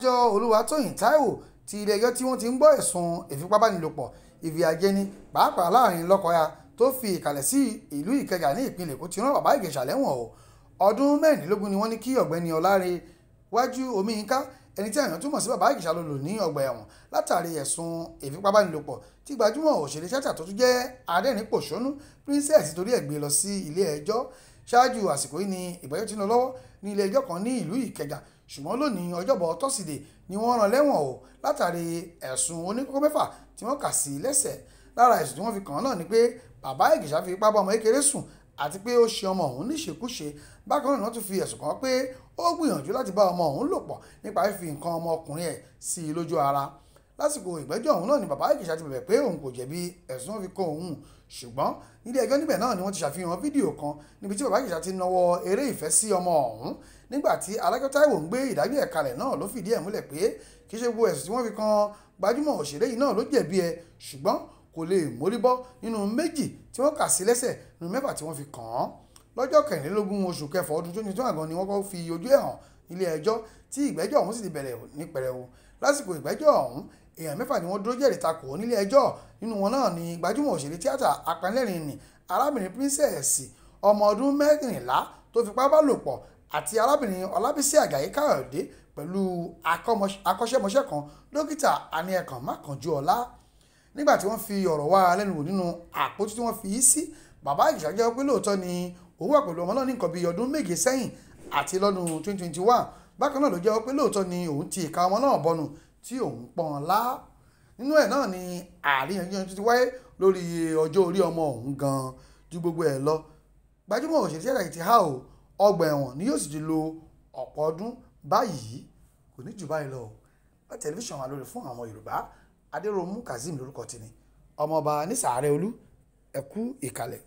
Adájọ́ Olúwatóyìn Táíwò ti ilé-ẹjọ́ tí wọ́n ti ń gbọ́ ẹ̀sùn ìfipábánilòpọ̀, ìfìyàjẹni pàápàá láàrin lọ́kọláya tó fi ìkàlẹ̀ sí ìlú Ìkẹjà ní ìpínlẹ̀ Èkó ti rán Bàbá Ìjẹ̀ṣà lẹ́wọ̀n o. Ọdún 24 ni wọ́n ní kí Ọ̀gbẹ́ni Ọláńrewájú Omiyinka, ẹni tí àwọn èèyàn tún mọ̀ sí Bàbá Ìjẹ̀ṣà lọ lò ní ọgbà ẹ̀wọ̀n látàrí ẹ̀sùn ìfipábánilòpọ̀ tí gbajúmọ̀ òṣèré tíátà tó tún jẹ́ adẹ́rìn-ín-pòṣónú Princess torí ẹ̀ gbé lọ sí ilé ẹjọ́. Ṣáájú àsìkò yìí ni ìgbẹ́jọ́ ti ń lọ lọ́wọ́ ní ilé ẹjọ́ kan ní ìlú Ìkẹjà, ṣùgbọ́n lónìí Ọjọ́bọ̀ Tọ́sídẹ̀ẹ́ ni wọ́n rán lẹ́wọ̀n o látàrí ẹ̀sùn oníkókó mẹ́fà tí wọ́n kà sí lẹ́sẹ̀. Lára ẹ̀sùn tí wọ́n fi kàn án náà ni pé Bàbá Ìjẹ̀ṣà fi ipá bá ọmọ kékeré sùn àti pé ó ṣe ọmọ ọ̀hún níṣekúṣe. Bákan náà ni wọ́n tún fi ẹ̀sùn kàn án pé ó gbìyànjú láti bá ọmọ ọ̀hún lò pọ̀ nípa fífi nǹkan ọmọkùnrin ẹ̀ sí i lójú ara. Lásìkò ìgbẹ́jọ́ ọ̀hún náà ni Bàbá Ìjẹ̀ṣà ti bẹ̀bẹ̀ pé òun kò jẹ̀bi ẹ̀sùn tí wọ́n fi kan òun, ṣùgbọ́n nílé ẹjọ́ níbẹ̀ náà ni wọ́n ti ṣàfihàn fídíò kan níbi tí Bàbá Ìjẹ̀ṣà ti nawọ́ eré ìfẹ́ sí ọmọ ọ̀hún. Nígbà tí adájọ́ Táíwò ń gbé ìdájọ́ ẹ̀ kalẹ̀ náà ló fìdí ẹ̀ múlẹ̀ pé kì í ṣe gbogbo ẹ̀sùn tí wọ́n fi kan gbajúmọ̀ òṣèré yìí náà ló jẹ̀bi ẹ̀, ṣùgbọ́n kò lè mórí bọ́ nínú méjì tí wọ́n kà sí lẹ́sẹ̀ nínú mẹ́fà tí wọ́n fi kàn án. Lọ́jọ́ 24 oṣù kẹfà ọdún 2021 gan ni wọ́n kọ́kọ́ fi ojú ẹ̀ hàn nílé ẹjọ́ tí ìgbẹ́jọ́ ọ̀hún sì ti bẹ̀rẹ̀ ní pẹrẹu. Lásìkò ìgbẹ́jọ́ ọ̀hún, èèyàn mẹ́fà ni wọ́n dúró jẹ́rìí takò nílé ẹjọ́. Nínú wọn náà ni gbajúmọ̀ òṣèré tíátà apanilẹ́rìn-ín nì arábìnrin Princess ọmọ ọdún 14 tó fipá bá lò pọ̀ àti arábìnrin Ọlábísí Àjàyí Káyọ̀dé pẹ̀lú akọ́ṣẹ́mọṣẹ́ kan Dókítà Aniekan Mákànjúọlá. Nígbà tí wọ́n fi ọ̀rọ̀ wá a lẹ́nu wò nínú àpótí tí wọ́n fi í sí, Bàbá Ìjẹ̀ṣà jẹ́wọ́ pé lóòótọ́ ni òun wà pẹ̀lú ọmọ náà ní nǹkan bíi ọdún 7 sẹ́yìn àti lọ́dún 2021. Bákan náà ló jẹ́wọ́ pé lóòótọ́ ni òun ti ìka ọmọ náà bọnu tí òun pọ́n ọn lá. Nínú ẹ̀ náà ni àríyànjiyàn ti wáyé lórí ọjọ́ orí ọmọ ọ̀hún gan-an ju gbogbo ẹ̀ lọ. Gbajúmọ̀ òṣèré tíátà yìí ti há o, ọgbà ẹ̀wọ̀n ni yóò sì ti lo ọ̀pọ̀ ọdún báyìí. Kò ní jù báyìí lọ o. Láti tẹlifíṣàn Alóore fún àwọn Yorùbá, Adéròmú Kazeem lórúkọ tèmi, ọmọọba ní Sàárẹ̀ Olú, ẹ kú ìkàlẹ̀.